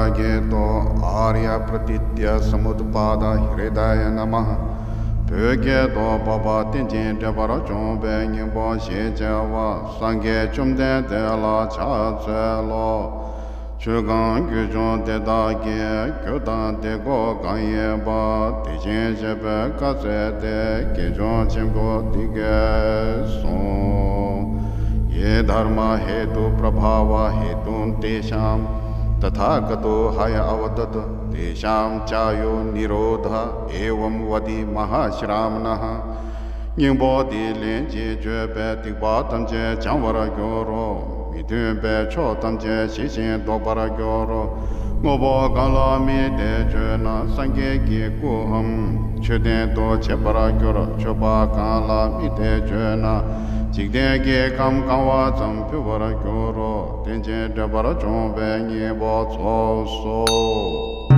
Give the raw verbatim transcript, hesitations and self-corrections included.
སྐད་དུ། ཨཱརྱ་པྲ་ཏཱིཙྪ་སྨུཏ་པཱ་ད་ཧྲྀ་ད་ཡ་ནམ། བོད་སྐད་དུ། འཕགས་པ་རྟེན་ཅིང་འབྲེལ་པར་འབྱུང་བའི་སྙིང་པོ་ཞེས་བྱ་བ་སངས་རྒྱས་བཅོམ་ལྡན་འདས་ལ་ཕྱག་འཚལ་ལོ། ཆོས་གང་ཡོད་བྱུང་དེ་དག་གི། རྒྱུ་དང་དེ་ཀུན་གང་ཡིན་པ། དེ་བཞིན་གཤེགས་པའི་བཀའ་སྩལ་ཏེ། དགེ་སྦྱོང་ཆེན་པོ་འདི་སྐད་གསུངས། ये धर्मा हेतुप्रभावा हेतुन्तेषां तथागतो ह्यवदत् तेषां चायं निरोध एवं वदि महाश्रामणः। སྙིང་པོ་འདི་ལན་གཅིག་བརྗོད་པས་སྡིག་པ་ཐམས་ཅད་བྱང་བར་འགྱུར་རོ། མི་མཐུན་པའི་ཕྱོགས་ཐམས་ཅད་ཞི་ཞིང་ལྡོག་པར་འགྱུར་རོ། དངོས་པོ་གང་ལ་དམིགས་ཏེ་བརྗོད་ན་སངས་རྒྱས་ཀྱི་སྐུའམ། མཆོད་རྟེན་དུ་བྱེད་པར་འགྱུར། མཆོད་པ་གང་ལ་དམིགས་ཏེ་བརྗོད་ན། འཇིག་རྟེན་གྱི་ཁམས་གང་བ་ཙམ་ཕུལ་བར་འགྱུར་རོ། རྟེན་ཅིང་འབྲེལ་པར་འབྱུང་བའི་སྙིང་པོ་རྫོགས་སོ།